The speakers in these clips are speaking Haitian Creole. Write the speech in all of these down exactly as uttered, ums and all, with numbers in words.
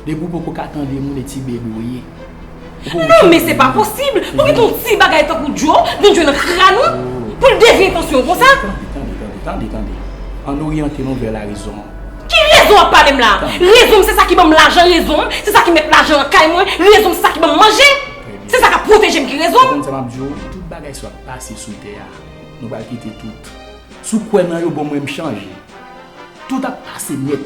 Depi w poko ka tande moun, e ti bebe w ye. Non, men se pa posib. Pou ki ton ti bagay tankou Djo vin jwe nan kràn ou, pou l devye entansyon w konsa? Tande, tande, tande, tande, tande. Ann oryante nou vè larezon. Ki rezon w ap pale m la? Rezon m se sa ki ban m lajan, rezon m se sa ki met lajan nan kay mwen, rezon m se sa ki ban m manje. Se sa k ap pwoteje m ki rezon m. Ou konn sa m ap di w? Tout bagay sa w ap pase sou tè a, nou pral kite tout. Si w kwè nan yo, bon, mwen m chanje. Tout ap pase nèt.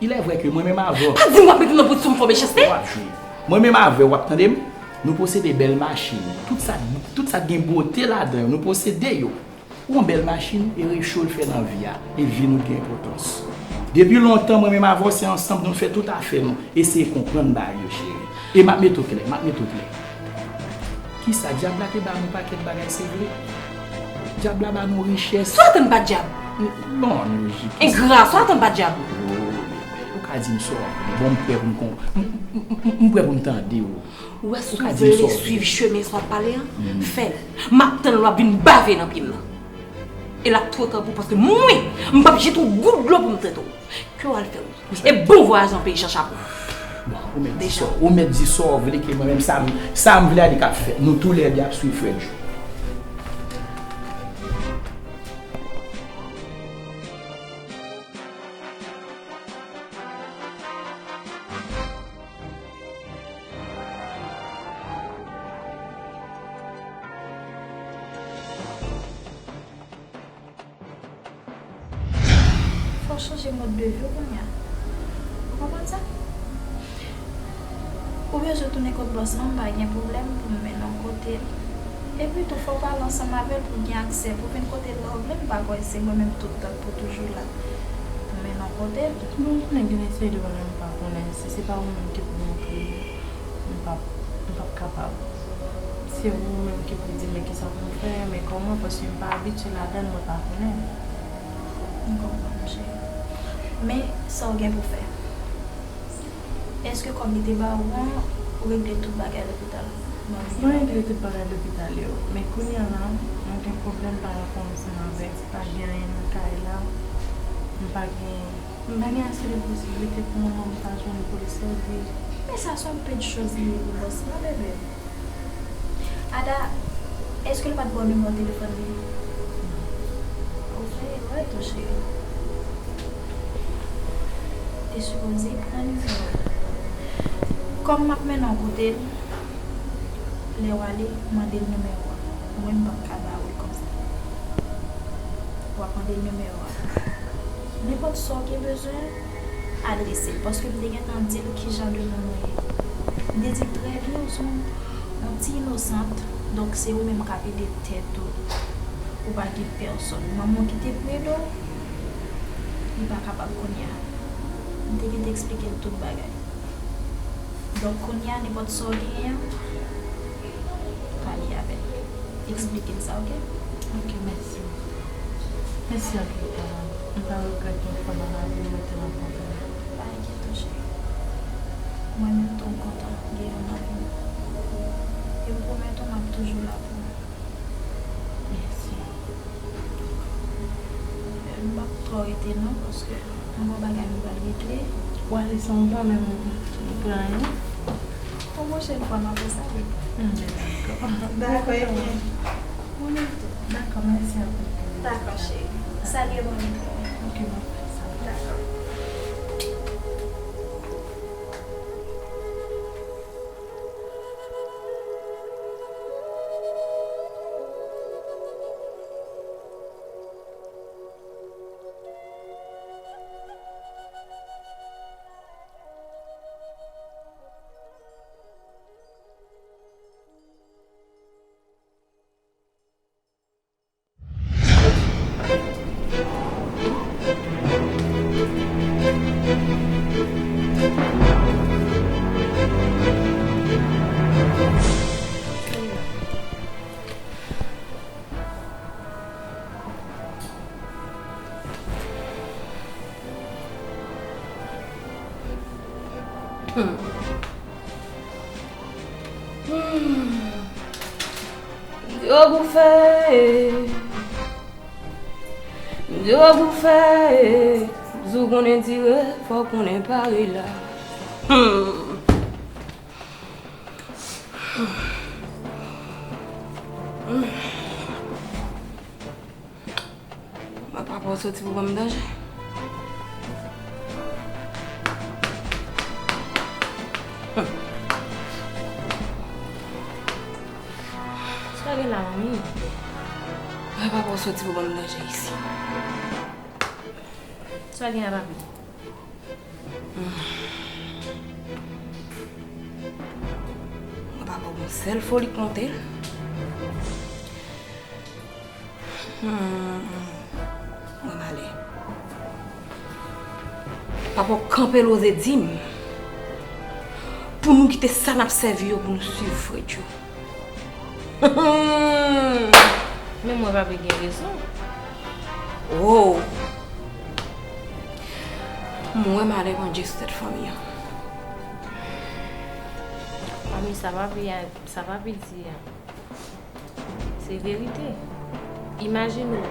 Il est vrai que mwen menm avè w. Pa di m w ap mete m nan pozisyon m fè w mechanste. W ap jwe. Mwen menm avè w, w ap tande m? Nou posede bèl machin. Tout sa, tout sa k gen bote ladan yo, nou posede yo. Ou yon bèl machin, e recho l fè nan vi a, e vi nou gen enpòtans. Depi lontan, mwen menm avè w, se ansanm nou fè tout afè nou. Eseye konprann bagay yo, cheri. E m ap mete w klè, m ap mete w klè. Kisa, dyab la te ba nou pakèt bagay, se vre? Dyab la ba nou richès. Sa w atann pa dyab? Bon, analoji, kisa? Engra, sa w atann pa dyab? Oh, bebe, ou ka di m sa w vle. Bon, m prè pou m kon-, m, m, m, m, m prè pou m tande w. Ou wè, si w vle swiv chemen sa w ap pale an, fè l. M ap tann lè w ap vin bave nan pye m nan. E l ap twò ta pou, paske mwen, m p ap jete yon gout dlo pou m trete w. Ke w al fè wout ou. E bon vwayaj nan peyi Chan Chapo. Bon, ou mèt di sa, ou mèt di sa w vle, ke mwen menm sa m, sa m vle a li k ap fèt. Nou toulède ap swiv Frè Djo. Fò w chanje mòd de vi w kounye a. Ou konprann sa? Ou bezwen tounen kot bòs lan, m pa gen pwoblèm pou m mennen w kote l. Epi tou, fò w pale ansanm avè l pou w gen aksè pou w vin kote l lè w vle. M pa kwè se mwen menm tout tan pou toujou la pou mennen w kote l. Bon, konnen gen yon seri de bagay m pa konnen. Si se pa ou menm ki pou montre m, m p ap, m p ap kapab. Se ou menm ki pou di m men kisa pou m fè, men kòman, paske m pa abitye ladan l, mwen pa konnen. M konprann, cheri. Men sa w gen pou fè. Èske kòb li te ba ou an, ou regle tout bagay lopital? Mwen regle tout bagay lopital yo. Men kounye a la, mwen gen pwoblèm pa rapò ansanm avèk, pa gen anyen nan kay la. M pa gen, m pa gen ase de posiblite pou manman m ta jwenn pou l sèvi. Men sa se yon pèt choz li ye pou bòs lan, bebe. Ada, èske l pa t ba w nimewo telefòn li? Ou fè erè tou, cheri. Te sipoze pran nimewo l. Kòm m ap mennen w kote l, lè w ale, mande l nimewo a. Mwen, m p ap ka ba ou l konsa. W ap mande l nimewo a. Nenpòt sa w gen bezwen, adrese l, paske m te gentan di l kijan de moun ou ye. M te di l trè byen, ou se yon, yon ti inosant, donk se ou menm k ap ede tèt ou. Ou pa gen pèsòn. Manman w ki te pou ede w, li pa kapab kounye a. M te gentan eksplike l tout bagay. Donk, kounye a, nenpòt sa w genyen an, pale avè l. Eksplike l sa, oke? Oke, mèsi. Mèsi anpil, Carole. M pa regrèt yon fwa nan lavi m mwen te rankontre w. Pa enkyete w, cheri. Mwen menm tou, m kontan gen w nan vi m. E m pwomèt ou, m ap toujou la pou ou. Mèsi. M p ap twò rete non, paske m gen yon bagay m pral regle. W ale san w pa menm pran anyen? Yon pwochèn fwa m ap fè sa wi. Hmm, dakò. Dakò, ebyen. Mwen menm tou. Dakò, mèsi anpil. Dakò, cheri. Salye manmi pou mwen. Ok, m ap fè sa. Dakò. Hmm. Hmm. Di w pou fè, di w pou fè, di w konnen dire, fò w konnen pare la. Hmm. Mwen pa pè w soti pou ban m danje. Sa gen la, manmi? Mwen pa pè w soti pou ban m danje isi. Sa gen la, papi? Mwen pa pè w gon sèl foli k monte l. Hmm, mwen malè. Papa w kanpe l oze di m pou nou kite sa n ap sèvi yo pou nou swiv frè Djo. Men mwen pa vle gen rezon. Oh! Mwen malè pandye sou tèt fanmi an. Fanmi sa pa vle, sa pa vle di. Se verite. Imajine w,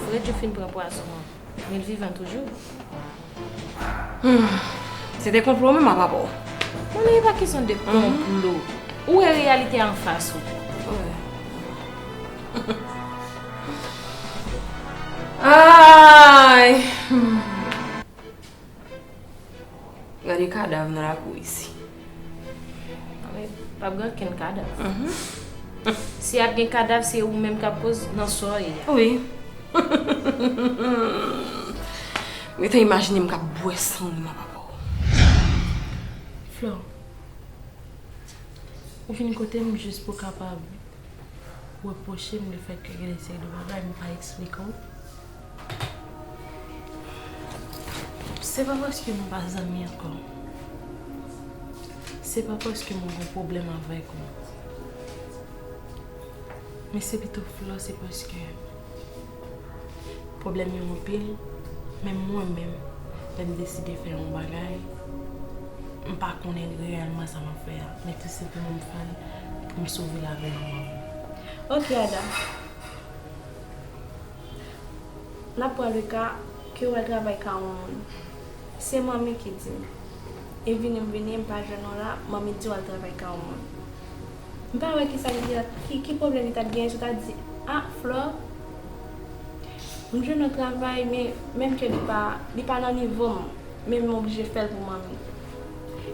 frè Djo fin pran pwazon an, men l vivan toujou. Hmm. Se te konplo menm a papa w. Mwen, li pa kesyon de konplo. Ou wè reyalite a anfas ou. Wi. Ay! Hmm. Gade kadav nan lakou isi. Anben, p ap gen okenn kadav. Si ap gen kadav, se ou menm k ap koz nan sa w ye a. Wi. Mwen te imajine m k ap bwè san w nan papa w. Flò, ou vin kote m jis pou kapab repwoche m lefètke gen de seri de bagay m pa eksplike w. Se pa paske nou pa zanmi ankò. Se pa paske mwen gen pwoblèm avèk ou. Men se pito Flò, se paske pwoblèm yo anpil, men mwen menm, lè m deside fè yon bagay, m pa konnen reyèlman sa m ap fè a, men tou senpleman m fè l pou m sove lavi manman m. Ok, Ada. N ap pran le ka ke w al travay ka yon moun. Se manmi ki di m. E vini m vini, m pa jwenn ou la, manmi di w al travay ka yon moun. M pa wè kisa li t ap, ki, ki pwoblèm li t ap genyen si w ta di, a, Flò, m jwenn yon travay, men menm ke li pa, li pa nan nivo m, men m oblije fè l pou manmi.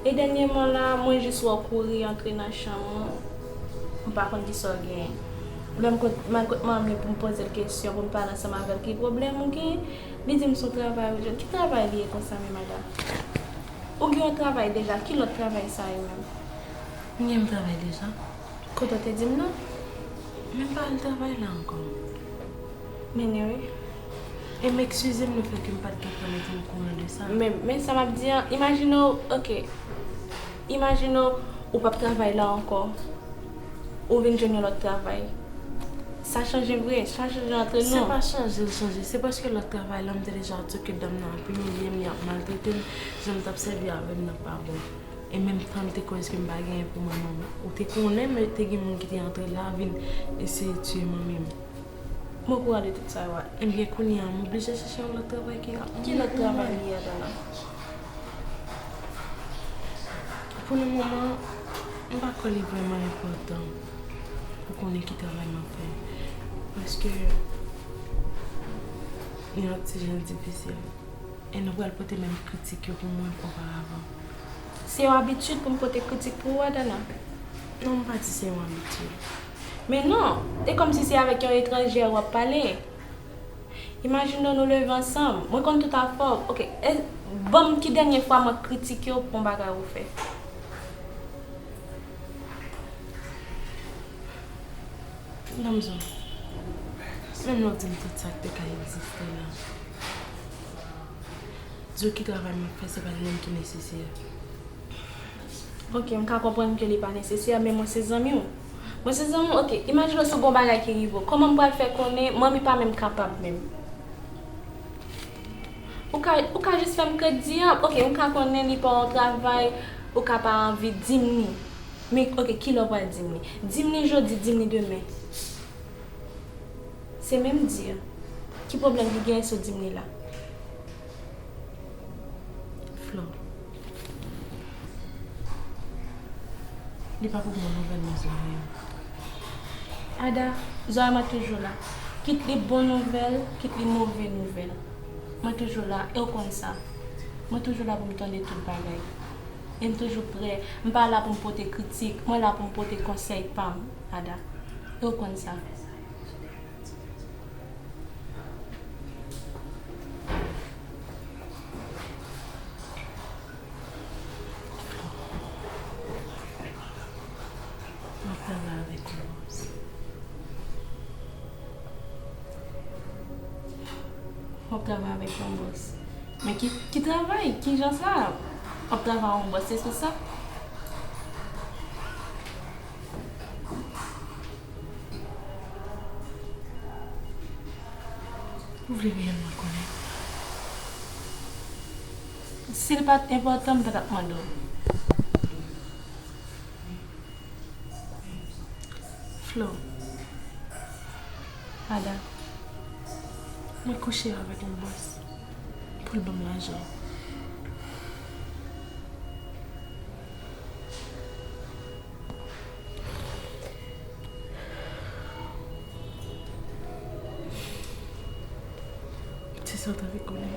E dènyèman la, mwen jis wè w kouri antre nan chanm ou, m pa konn kisa w genyen. Lè m kot, m al kot manmi pou m poze l kesyon, pou m pale ansanm avè l, ki pwoblèm ou genyen, li di m se yon travay ou jwenn. Ki travay li ye konsa menm, Ada? Ou gen yon travay deja, ki lòt travay sa ye menm? M gen yon travay deja. Kote w te di m nan? Men m pa al travay la ankò. Men anyway. E m eskize m lefètke m pa t gentan mete m okouran de sa. Men, men sa m ap di an, imajine w, ok. Imajine w, ou p ap travay la ankò. Ou vin jwenn yon lòt travay. Sa chanje vre, sa chanje antre nou. Se pa chanje l chanje, se paske lòt travay la, m te deja di ke dam nan ap imilye m, li ap maltrete m, jan l t ap sèvi avè m nan pa bon. E menm tan m te koz ke m pa genyen pou manman m. Ou te konnen, men te gen moun ki te antre la vin eseye tiye manmi m. M okouran de tout sa yo a. Ebyen, kounye a, m oblije chèche yon lòt travay ki ap. Ki lòt travay li ye, Adana? Pou le moman, m pa kwè li vrèman enpòtan pou konnen ki travay m ap fè. Paske, li yon ti jan difisil. E nou pral pote menm kritik yo pou mwen oparavan. Se yon abitid pou m pote kritik pou ou, Adana? Non, m pa di se yon abitid. Men non, e kòmsi se avèk yon etranjè w ap pale. Imajine w, nou leve ansanm. Mwen konn tout afè w. Ok, e, ban m ki dènye fwa mwen kritike w pou yon bagay ou fè? Ban m di w, menm lè w di m tout sa k te ka egziste la, di w ki travay m ap fè, se pa li menm ki nesesè. Ok, m ka konprann ke li pa nesesè, men mwen se zanmi w. Mwen se zanmi w, ok, imajine w si w gen yon bagay ki rive w. Kòman m pral fè konnen manmi pa menm kapab menm? Ou ka, ou ka jis fè m kredi an, ok, m ka konnen li pa yon travay, ou ka pa anvi di m li. Men, ok, kilè w pral di m li? Di m li jodi, di m li demen. Se menm di an. Ki pwoblèm ki genyen si w di m li la? Flò, Li pa pou bon nouvèl nan zòrèy m. Ada, zòrèy mwen toujou la. Kit li bon nouvèl, kit li move nouvèl. Mwen toujou la, e w konn sa. Mwen toujou la pou m tande tout bagay. E m toujou prè. M pa la pou m pote kritik, mwen la pou m pote konsèy pa m, Ada. E w konn sa. W ap travay avèk yon bòs. W ap travay avèk yon bòs. Men ki, ki travay? Ki jan sa? W ap travay yon bòs, se sou sa? Ou vle reyèlman konnen? Si l pa t enpòtan, m pa t ap mande w. Flo, Ada, mwen kouche avèk yon bòs pou l ban m lajan. Se sa w t anvi konnen?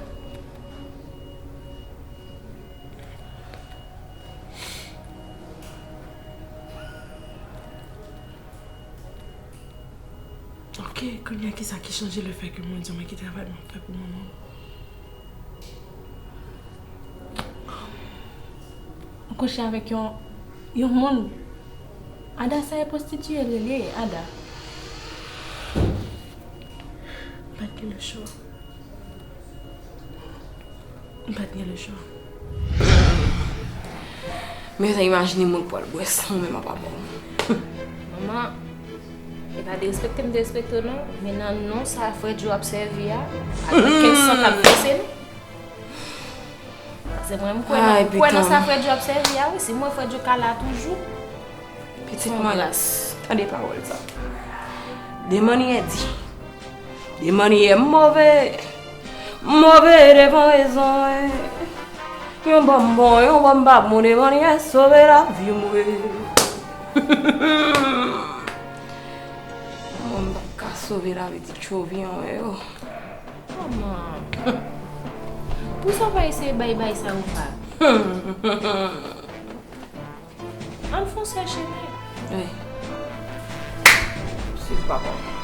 Ok, kounye a kisa ki chanje lefètke mwen di w men ki travay m ap fè pou manman w? Ou kouche avèk yon, yon moun. Ada, sa e pwostitiye l rele, Ada. M pa t gen lechwa. M pa t gen lechwa. Men sa, imajine moun pral bwè san w menm apa bon. Manman, e pa derespekte m derespekte w non, men nan non sa frè Djo ap sèvi a, pa gen kenn san k ap vèse non. Se mwen, m kwè nan, m kwè nan sa frè Djo ap sèvi a wi, si m wè frè Djo ka la toujou. Pitit mwen, tande pawòl sa. De mannyè di, de mannyè m move, m move devan rezon wi. Yon bò m bon, yon bò m pa bon, de mannyè sove lavi m wi. Mwen m pa ka sove lavi ti tchovi an yo. Manman, pou sa w pa eseye bay bay sa yo vag? Ann fè yon sèl chemen. Wi. Swiv papa w.